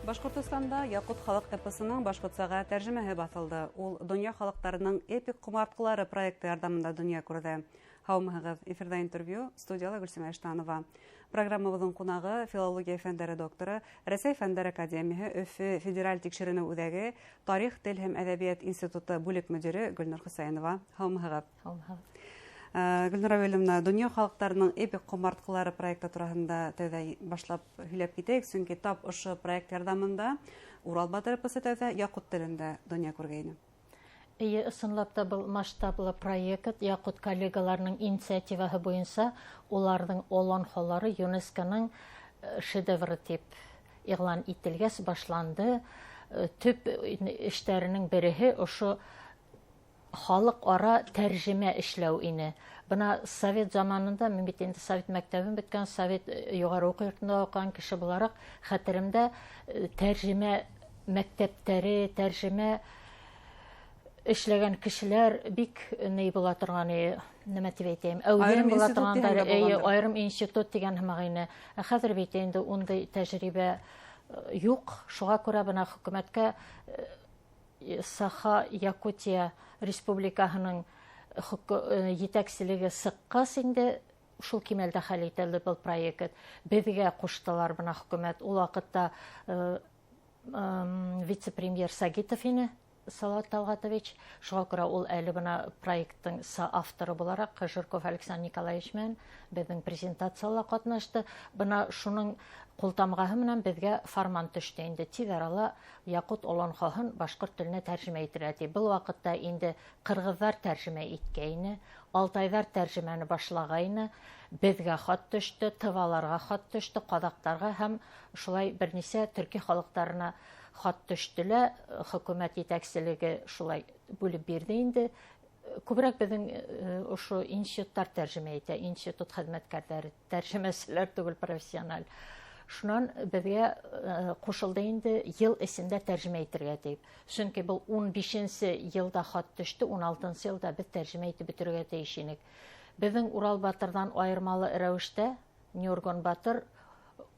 Башҡортостанда яҡут халыҡ эпосының башҡортсаға тәржемәһе баҫылды. Ул донъя халыҡтарының эпик ҡомартҡылары проекты ярҙамында донъя күрҙе. Һаумыһығыҙ! Эфирҙа интервью, студияла Гөлсимә Иштанова. Программабыҙҙың ҡунағы филология фәндәре докторы, Рәсәй Фәндәр Академияһы Өфө Федераль тикшеренеү үҙәге Тарих, тел һәм әҙәбиәт институты бүлек мөдире Гөлнур Хөсәйенова. Һаумыһығыҙ! Һаумыһығыҙ! Гөлнур Әүеловна, донъя халыҡтарының эпик ҡомартҡылары проекты тураһында тәүҙә башлап һөйләп китәйек, сөнки тап ошо проект ярҙамында Урал батыр эпосы тәүҙә яҡут телендә донъя күргәйне. Эйе, ысынлап та был масштаблы проект яҡут коллегаларының инициативаһы буйынса уларҙың олонхолары ЮНЕСКОның шедевры тип иғлан ителгәс башланды. Төп эштәренең береһе ошо халыҡ ара тәржемә эшләү ине. Бына совет заманында, мин бит инде совет мәктәбен бөткән, совет юғары уҡыу йортонда уҡыған кеше булараҡ, хәтеремдә тәржемә мәктәптәре, тәржемә эшләгән кешеләр бик ни була торған, нәмә тип әйтәйем, әүҙем була торғандар, эйе, айырым институт тигән һымаҡ ине. Ә хәҙер бит инде ундай тәжрибә юҡ, шуға күрә бына хөкүмәткә Саха Якутия Республикаһының етәкселеге сыҡҡас инде шул кимәлдә хәл ителде был проект. Беҙгә ҡуштылар бына хөкүмәт. Ул ваҡытта вице-премьер Сагитов ине, Салават Талғатович. Шуға күрә ул әле бына проекттың авторы булараҡ Жирков Александр Николаевич менән беҙҙең презентацияла ҡатнашты. Бына шуның ҡултамғаһы менән беҙгә фарман төштө инде. Тиҙ арала яҡут олонхоһон башҡорт теленә тәржемә ителә ти. Был ваҡытта инде ҡырғыҙҙар тәржемә иткәйне, алтайҙар тәржемәне башлағайны. Беҙгә хат төштө, тываларға хат төштө, ҡаҙаҡтарға һәм шулай бер нисә төрки халыҡтарына хат төштө лә, хөкүмәт етәкселеге шулай бүлеп бирҙе инде. Күберәк беҙҙең ошо институттар тәржемә итә, институт хеҙмәткәрҙәре, тәржемәселәр түгел, профессиональ. Шунан беҙгә ҡушылды инде йыл эсендә тәржемә итергә тип. Сөнки был 15-нсе йылда хат төштө, 16-нсы йылда беҙ тәржемә итеп бөтөргә тейеш инек. Беҙҙең Урал батырҙан айырмалы рәүештә Нюргон батыр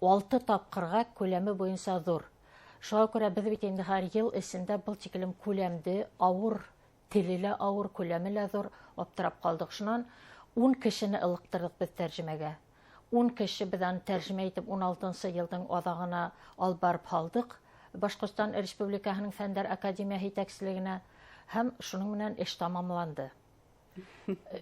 6 тапҡырға күләме буйынса ҙур. Шуға күрә беҙ бит инде һәр йыл эсендә был тиклем күләмде, ауыр, теле лә ауыр, күләме лә ҙур, аптырап ҡалдыҡ. Шунан 10 кешене ылыҡтырҙыҡ беҙ тәржемәгә. 10 кеше беҙ аны тәржемә итеп 16-нсы йылдың аҙағына алып барып һалдыҡ Башҡортостан Республикаһының Фәндәр Академияһы етәкселегенә, һәм шуның менән эш тамамланды.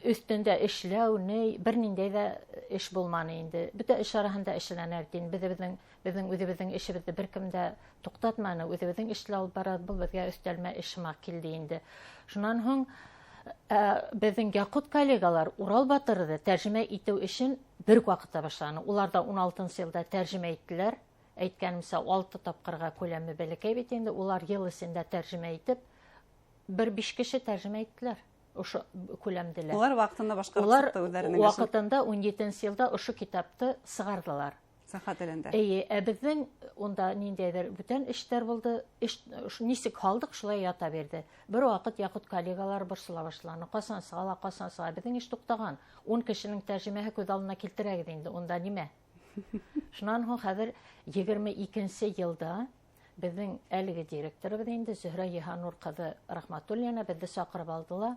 Өҫтөндә эшләү, ни, бер ниндәй ҙә эш булманы инде. Бөтә эш араһында эшләнә бит инде. Беҙҙең үҙебеҙҙең эшебеҙҙе бер кем дә туҡтатманы, үҙебеҙҙең эште алып барабыҙ, был беҙгә өҫтәлмә эш һымаҡ килде инде. Шунан һуң беҙҙең яҡут коллегалар Урал батырҙы тәржемә итеү эшен бер үк ваҡытта башланы. Улар ҙа 16-нсы йылда тәржемә иттеләр. Әйткәнемсә, 6 тапҡырға күләме бәләкәй бит инде. Улар йыл эсендә тәржемә итеп, бер 5 кеше тәржемә иттеләр. Ошо күләмделәр. Улар ваҡытында башҡарып Улар сыҡты үҙҙәренең эшен. Ваҡытында 17-нсе йылда ошо китапты сығарҙылар. Саха телендә. Эйе, ә беҙҙең унда ниндәйҙер бүтән эштәр булды. Эш, нисек һалдыҡ, шулай ята бирҙе. Бер ваҡыт яҡут коллегалар борсола башланы. Ҡасан сыға ла, ҡасан сыға. Беҙҙең эш туҡтаған. 10 кешенең тәржемәһе күҙ алдына килтерәгеҙ инде, унда нимә? Шунан һуң хәҙер 22-нсе йылда беҙҙең әлеге директорыбыҙ инде Зөһрә Йыһанур ҡыҙы Рахматуллина беҙҙе саҡырып алды ла.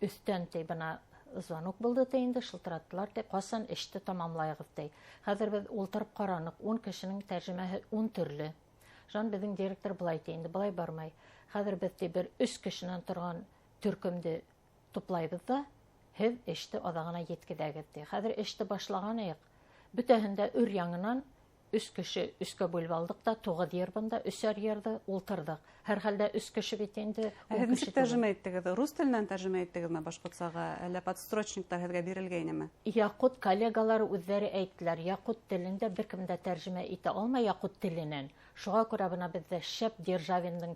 Өҫтән ти бына звонок булды ти инде, шылтыраттылар ти, ҡасан эште тамамлайығыҙ ти. Хәҙер беҙ ултырып ҡараныҡ, 10 кешенең тәржемәһе 10 төрлө. Шунан беҙҙең директор былай ти инде, былай бармай. Хәҙер беҙ ти бер 3 кешенән торған төркөмдө туплайбыҙ ҙа, һеҙ эште аҙағына еткеҙәгеҙ ти. Хәҙер эште башлағаныҡ. Бөтәһен дә өр яңынан 3 кеше өскә бүлеп алдыҡ та, 9 йыр бында, өсәр йырҙы ултырҙыҡ. Һәр хәлдә 3 кеше бит инде, Ә ун һеҙ нисек кеше түгел. тәржемә иттегеҙ? Рус теленән тәржемә иттегеҙме башҡортсаға, әллә подстрочниктар һеҙгә бирелгәйнеме? Яҡут коллегалары үҙҙәре әйттеләр, яҡут телендә бер кем дә тәржемә итә алмай яҡут теленән. Шуға күрә бына беҙҙә шәп Державиндың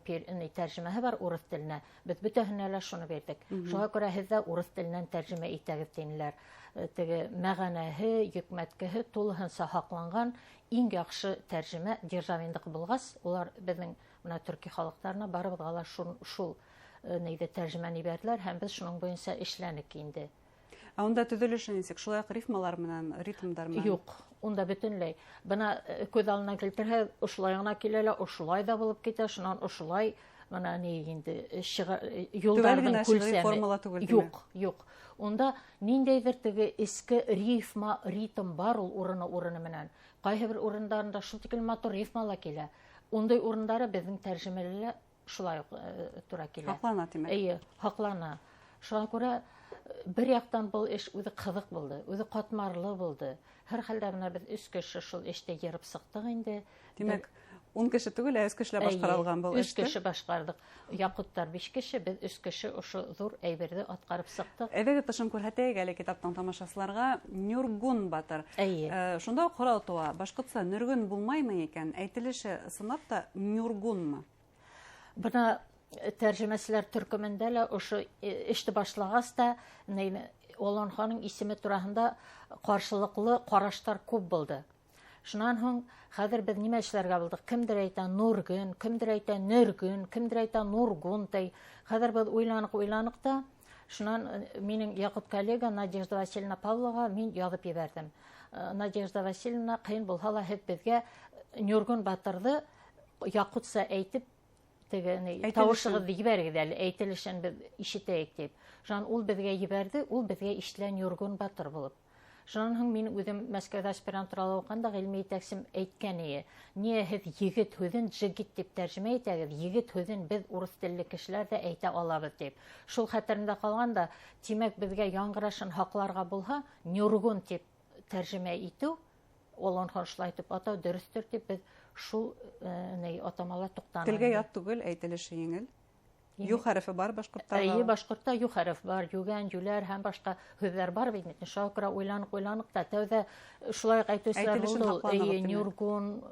тәржемәһе бар урыҫ теленә. Беҙ бөтәһенә лә шуны бирҙек. Шуға күрә һеҙ ҙә урыҫ теленән тәржемә итәгеҙ тинеләр. Теге мәғәнәһе, йөкмәткеһе тулыһынса һаҡланған иң яҡшы тәржемә Державиндыҡ булғас, улар беҙҙең бына төрки халыҡтарына барыбыҙға ла шул нейҙе тәржемәне ебәрҙеләр һәм беҙ шуның буйынса эшләнек инде. Ә унда төҙөлөшө нисек? Шулай уҡ рифмалар менән, ритмдар менән? Юҡ, унда бөтөнләй. Бына күҙ алдына килтерһә, ошолай ғына килә лә, ошолай ҙа булып китә, шунан ошолай, бына ни инде юлдарҙың күлсәме. Формала түгел. Юҡ, юҡ. Унда ниндәйҙер теге эске рифма, ритм бар ул урыны-урыны менән. Ҡайһы бер урындарында шул тиклем матур рифма ла килә. Ундай урындары беҙҙең тәржемәлә лә шулай уҡ тура килә. Һаҡлана, тимәк. Эйе, һаҡлана. Шуға күрә бер яҡтан был эш үҙе ҡыҙыҡ булды, үҙе ҡатмарлы булды. Һәр хәлдә бына беҙ 3 кеше шул эште йырып сыҡтыҡ инде. Тимәк, 10 кеше түгел, ә 3 кешелә башҡарылған был 3 эште. кеше башҡарҙыҡ. Яҡуттар 5 кеше, беҙ 3 кеше ошо ҙур әйберҙе атҡарып сыҡтыҡ. Әйҙәгеҙ тышын күрһәтәйек әле китаптың тамашасыларға. Нюргун батыр. Эйе. Шунда уҡ һорау тыуа. Башҡортса Нөргөн булмаймы икән? Әйтелеше ысынлап та Нюргунмы? Бына тәржемәселәр төркөмөндә лә ошо эште башлағас та Олонхоның исеме тураһында ҡаршылыҡлы ҡараштар күп булды. Шунан һуң хәҙер беҙ нимә эшләргә булдыҡ? Кемдер әйтә Нургөн, кемдер әйтә Нөргөн, кемдер әйтә Нургун ти. Хәҙер беҙ уйланыҡ та, шунан минең яҡут коллега Надежда Васильевна Павлова мин яҙып ебәрҙем. Надежда Васильевна, ҡыйын булһа ла һеҙ беҙгә Нюргун батырҙы яҡутса әйтеп теге тауышығыҙҙы ебәрегеҙ әле, әйтелешен беҙ ишетәйек тип. Шунан ул беҙгә ебәрҙе, ул беҙгә ишетелә Нюргун батыр булып. Шунан һуң мин үҙем Мәскәүҙә аспирантурала уҡығанда ғилми етәксем әйткән ине: "Ниә һеҙ егет һүҙен джигит тип тәржемә итәгеҙ, егет һүҙен беҙ урыҫ телле кешеләр ҙә әйтә алабыҙ" тип. Шул хәтеремдә ҡалған да, тимәк, беҙгә яңғырашын һаҡларға булһа, Нюргун тип тәржемә итеү, Олонхон шулай итеп атау дөрөҫтөр тип беҙ шул атамала туҡтаныҡ. Телгә ят түгел, әйтелеше еңел. Ю хәрефе бар башҡорттарҙа? Эйе, башҡортта ю хәреф бар, югән, юләр һәм башҡа һүҙҙәр бар бит. Шуға күрә уйланыҡ та тәүҙә шулай уҡ әйтеүселәр Әйтелешен булды ул. һаҡланыҡ, Эйе, тимәк. Нюргун.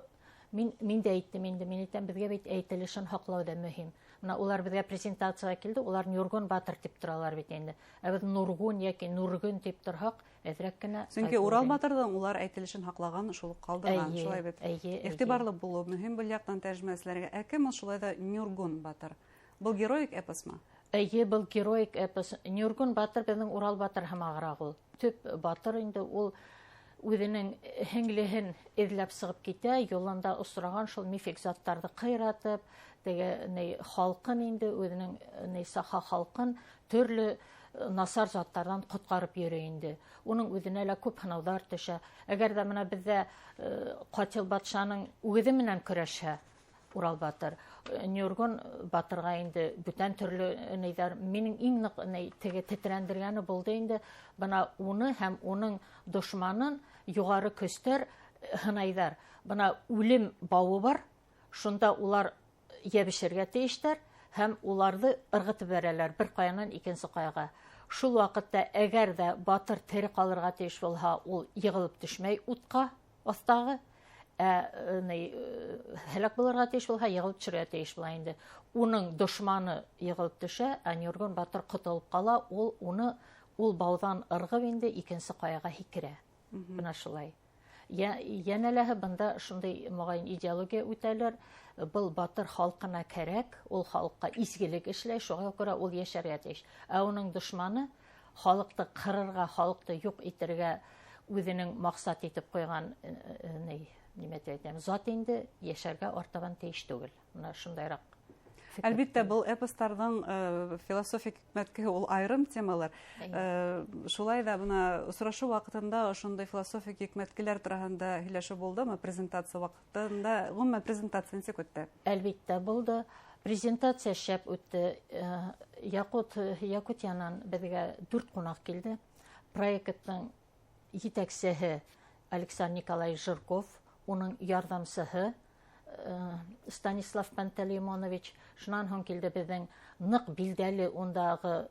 Мин дә әйттем инде, мин әйтәм, беҙгә бит әйтелешен һаҡлау ҙа мөһим. Бына улар беҙгә презентацияға килде, улар Нюргун батыр тип торалар бит инде. Ә беҙ Нургун йәки Нургун тип торһаҡ, әҙерәк кенә Сөнки тайпылыр Урал инде. батырҙың улар әйтелешен һаҡлаған, шул уҡ ҡалдырған, Эйе, шулай бит. эйе, эйе. Иғтибарлы булыу мөһим был яҡтан тәржемәселәргә. Ә кем ул шулай ҙа Нюргун батыр? Был героик эпосмы? Эйе, был героик эпос. Нюргун батыр беҙҙең Урал батыр һымағыраҡ ул. Төп батыр инде ул үҙенең һеңлеһен эҙләп сығып китә, юлында осраған шул мифик заттарҙы ҡыйратып, теге ни халҡын инде үҙенең ни саха халҡын төрлө насар заттарҙан ҡотҡарып йөрөй инде. Уның үҙенә лә күп һынауҙар төшә. Әгәр ҙә бына беҙҙә Ҡатил батшаның үҙе менән көрәшһә Урал батыр, Нюргун батырға инде бүтән төрлө нейҙәр. Минең иң ныҡ теге тетрәндергәне булды инде. Бына уны һәм уның дошманын юғары көстәр һынайҙар. Бына үлем бауы бар, шунда улар йәбешергә тейештәр һәм уларҙы ырғытып бәрәләр бер ҡаянан икенсе ҡаяға. Шул ваҡытта әгәр ҙә батыр тере ҡалырға тейеш булһа, ул йығылып төшмәй утҡа аҫтағы, ә һәләк булырға тейеш булһа, йығылып төшөргә тейеш була инде. Уның дошманы йығылып төшә, ә Нюргун батыр ҡотолоп ҡала, ул уны ул бауҙан ырғып инде икенсе ҡаяға һикерә. Бына шулай. Йәнәләһе бында шундай моғайын идеология үтәлер. Был батыр халҡына кәрәк, ул халыҡҡа изгелек эшләй, шуға күрә ул йәшәргә тейеш. Ә уның дошманы халыҡты ҡырырға, халыҡты юҡ итергә үҙенең маҡсат итеп ҡуйған нимә тип әйтәм, зат инде йәшәргә артабан тейеш түгел. Бына шундайыраҡ фекер. Әлбиттә, был эпостарҙың философик хикмәткә ул айырым темалар. Шулай ҙа бына осрашыу ваҡытында ошондай философик хикмәткеләр тураһында һөйләшеү булдымы? Презентация ваҡытында, ғөмүмән презентация нисек үтте? Әлбиттә булды. Презентация шәп үтте. Якутиянан беҙгә 4 ҡунаҡ килде. Проекттың етәксеһе Александр Николаевич Жирков, уның ярҙамсыһы Станислав Пантелеймонович. Шунан һуң килде беҙҙең ныҡ билдәле ундағы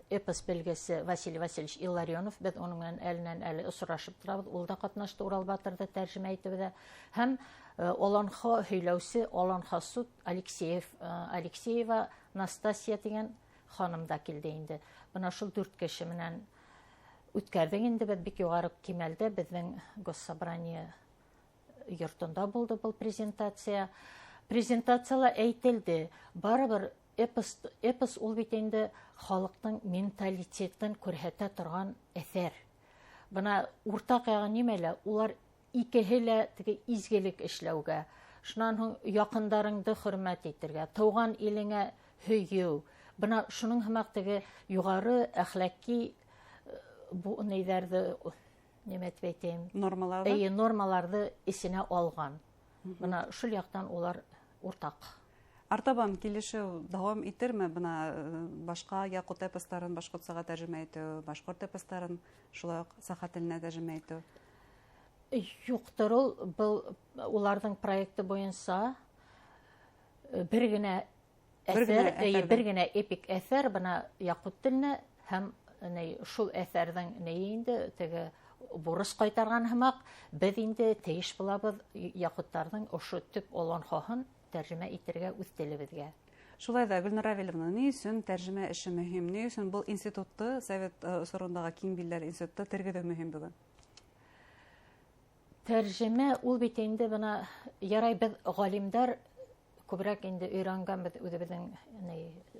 эпос белгесе Василий Васильевич Илларионов. Беҙ уның менән әленән әле осрашып торабыҙ. Ул да ҡатнашты Урал батырҙы тәржемә итеүҙә. Һәм Олонхо һөйләүсе Олонхо суд Алексеева Настасья тигән ханым да килде инде. Бына шул 4 кеше менән үткәрҙек инде беҙ бик юғары кимәлдә беҙҙең госсобрание йортонда булды был презентация. Презентацияла әйтелде, барыбер Эпос ул бит инде халыҡтың менталитетын күрһәтә торған әҫәр. Бына уртаҡ яғы нимә лә, улар икеһе лә теге изгелек эшләүгә, шунан һуң яҡындарыңды хөрмәт итергә, тыуған илеңә һөйөү. Бына шуның һымаҡ теге юғары әхлаки бу нейҙәрҙе, нимә тип әйтәйем? Нормаларҙы? Эйе, нормаларҙы эсенә алған. Бына шул яҡтан улар уртаҡ. Артабан килешеү дауам итерме? Бына башҡа яҡут эпостарын башҡортсаға тәржемә итеү, башҡорт эпостарын шулай уҡ саха теленә тәржемә итеү? Юҡтыр ул. Был уларҙың проекты буйынса бер генә әҫәр, бер генә эпик әҫәр бына яҡут теленә һәм шул әҫәрҙең нейе инде теге бурыс ҡайтарған һымаҡ, беҙ инде тейеш булабыҙ яҡуттарҙың ошо төп олонхоһын тәржемә итергә үҙ телебеҙгә. Шулай ҙа, Гөлнур Равилевна, ни өсөн тәржемә эше мөһим? Ни өсөн был институтты, совет осорондағы киң билдәле институтты тергеҙеү мөһим бөгөн? Тәржемә ул бит инде бына ярай беҙ ғалимдар күберәк инде өйрәнгәнбеҙ үҙебеҙҙең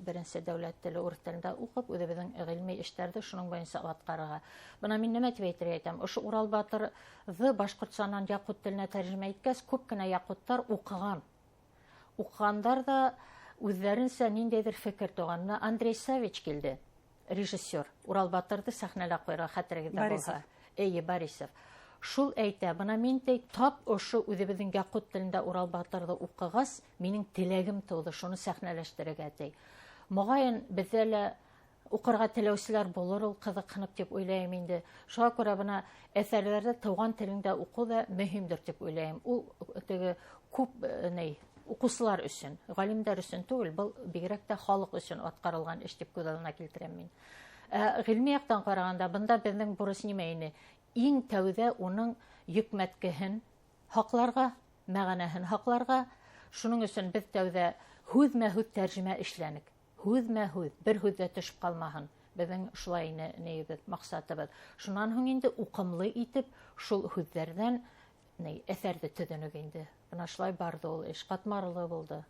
беренсе дәүләт теле урыҫ телендә уҡып, үҙебеҙҙең ғилми эштәрҙе шуның буйынса атҡарырға. Бына мин нимә тип әйтергә әйтәм, ошо Урал батырҙы башҡортсанан яҡут теленә тәржемә иткәс, күп кенә яҡуттар уҡыған. Уҡығандар да үҙҙәренсә ниндәйҙер фекер тыуған. Бына Андрей Савич килде, режиссер, Урал батырҙы сәхнәлә ҡуйырға, хәтерегеҙҙә булһа. Эйе, Борисов. Шул әйтә, бына мин тей тап ошо үҙебеҙҙең яҡут телендә Урал батырҙы уҡығас, минең теләгем тыуҙы шуны сәхнәләштерергә тей. Моғайын беҙҙә лә уҡырға теләүселәр булыр ул ҡыҙыҡһынып тип уйлайым инде. Шуға күрә бына әҫәрҙәрҙе тыуған телеңдә уҡыу ҙа мөһимдер тип уйлайым. Ул теге күп уҡыусылар өсөн, ғалимдар өсөн түгел, был бигерәк тә халыҡ өсөн атҡарылған эш тип күҙ алдына килтерәм мин. Ғилми яҡтан ҡарағанда бында беҙҙең бурыс нимә ине? Иң тәүҙә уның йөкмәткеһен һаҡларға, мәғәнәһен һаҡларға. Шуның өсөн беҙ тәүҙә һүҙмә-һүҙ тәржемә эшләнек. Һүҙмә-һүҙ, бер һүҙ ҙә төшөп ҡалмаһын. Беҙҙең шулай ине нейебеҙ, маҡсатыбыҙ. Шунан һуң инде уҡымлы итеп шул һүҙҙәрҙән әҫәрҙе төҙөнөк инде. Бына шулай барҙы ул эш, ҡатмарлы булды.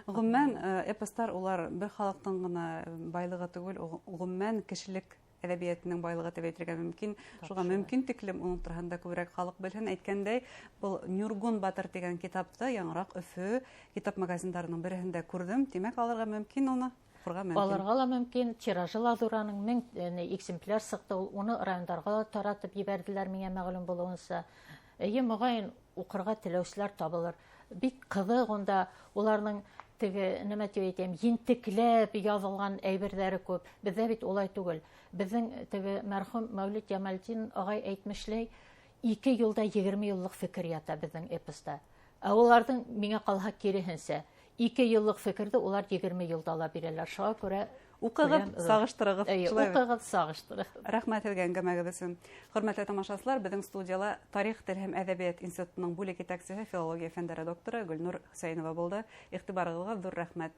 Ғөмүмән, эпостар улар бер халыҡтың ғына байлығы түгел, ғөмүмән кешелек әҙәбиәтенең байлығы тип әйтергә мөмкин. Шуға мөмкин тиклем уның тураһында күберәк халыҡ белһен. Әйткәндәй, был Нюргун батыр тигән китапты яңыраҡ Өфө китап магазиндарының береһендә күрҙем. Тимәк, алырға мөмкин уны, уҡырға мөмкин. Алырға ла мөмкин. Тиражы ла ҙур аның, 1000 экземпляр сыҡты ул. Уны райондарға ла таратып ебәрҙеләр, миңә мәғлүм булыуынса. Эйе, моғайын уҡырға теләүселәр табылыр. Бик ҡыҙыҡ унда уларҙың теге, нәмә тип әйтәм, ентекләп яҙылған әйберҙәре күп. Беҙҙә бит улай түгел. Беҙҙең теге мәрхүм Мәүлит Ямалтдин ағай әйтмешләй, 2 йылда 20 йыллыҡ фекер ята беҙҙең эпоста. Ә уларҙың, миңә ҡалһа, киреһенсә, 2 йыллыҡ фекерҙе улар 20 йылда ла бирәләр. Шуға күрә уҡығыҙ, сағыштырығыҙ. Уҡығыҙ, сағыштырығыҙ. Рәхмәт һеҙгә әңгәмәгеҙ өсөн. Хөрмәтле тамашасылар, беҙҙең студияла Тарих, тел һәм әҙәбиәт институтының бүлек етәксеһе, филология фәндәре докторы Гөлнур Хөсәйенова булды. Иғтибарығыҙға ҙур рәхмәт.